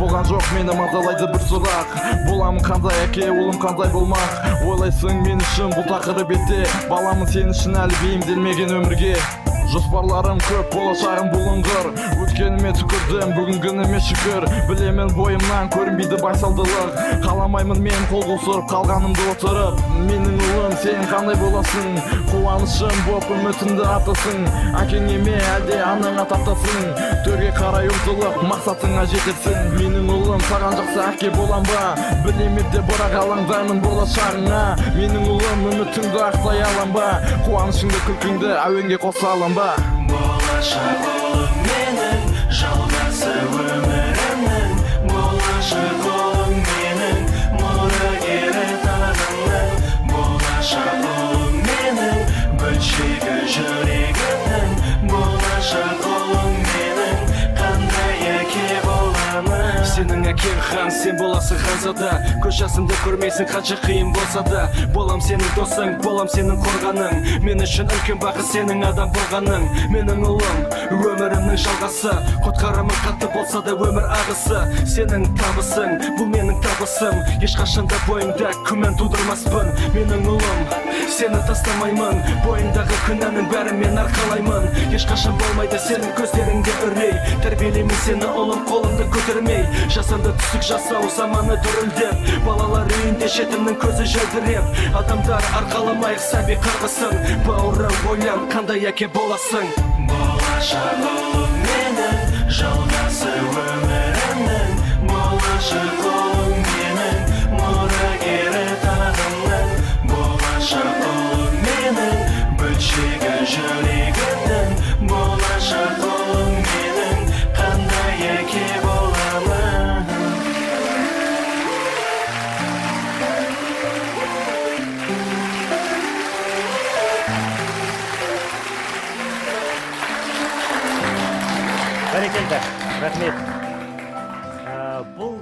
Болған жоқ, мені мазалайды бір сұрақ: боламын қандай әке, ұлым қандай болмақ? Ойлайсың, мен үшін бұл тақырып ерте. Баламын сен үшін, әлі бейімделмеген өмірге. Жоспарларым көп, болашағым бұлыңғыр. Өткеніме түкірдім, бүгінгініме шүкір. Білемін, бойымнан көрінбейді байсалдылық. Қаламаймын мен қол қусырып қалғанымды отырып. Менің ұлым, сен қандай боласың? Қуанышым боп, үмітімді артасың. Әкеңе ме, әлде анаңа тартасың? Төрге қарай ұмтылып, мақсатыңа жетерсің. Менің ұлым, саған жақсы әке болам ба? Білем, ерте, бірақ алаңдаймын болашағыңа. Менің ұлым, үмітіңді ақтай алам ба? Қуанышыңды, күлкіңді әуенге қоса алам ба? Болашақ ұлым менің, жалғасы өмірімнің. Болашақ ұлым менің, мұрагері тағымның. Болашақ ұлым менің, бөлшегі жүрегімнің. Болашақ ұлым менің, қандай әке боламын? Сенің әкең хан, сен боласың ханзада. Көз жасымды көрмейсің, қанша қиын болса да. Болам сенің досың, болам сенің қорғаның. Мен үшін үлкен бақыт сенің адам болғаның. Менің ұлым, өмірімнің жалғасы. Құтқарамын, қатты болса да өмір ағысы. Сенің табысың, бұл менің табысым. Ешқашан да бойыңда күмән тудырмаспын. Менің ұлым, сені тастамаймын. Бойыңдағы күнәнің бәрін мен арқалаймын. Ешқашан болмайды сенің көздеріңде үрей. Тәрбиелеймін сені, ұлым, қолымды көтермей. Жасанды түсік жасау заманы дүрілдеп. Балалар үйінде жетімнің көзі жәудіреп. Адамдар, арқаламайық сәби қарғысын. Бауырым, ойлан, қандай әке боласың? Болашақ ұлым менің, жалғасы өмірімнің. Болашақ ұлым менің, мұрагері тағымның. Болашақ ұлым менің, бөлшегі жүрегімнің. Болашақ ұлым менің, қандай әке боламын? Бәрекелді, рахмет. Бұл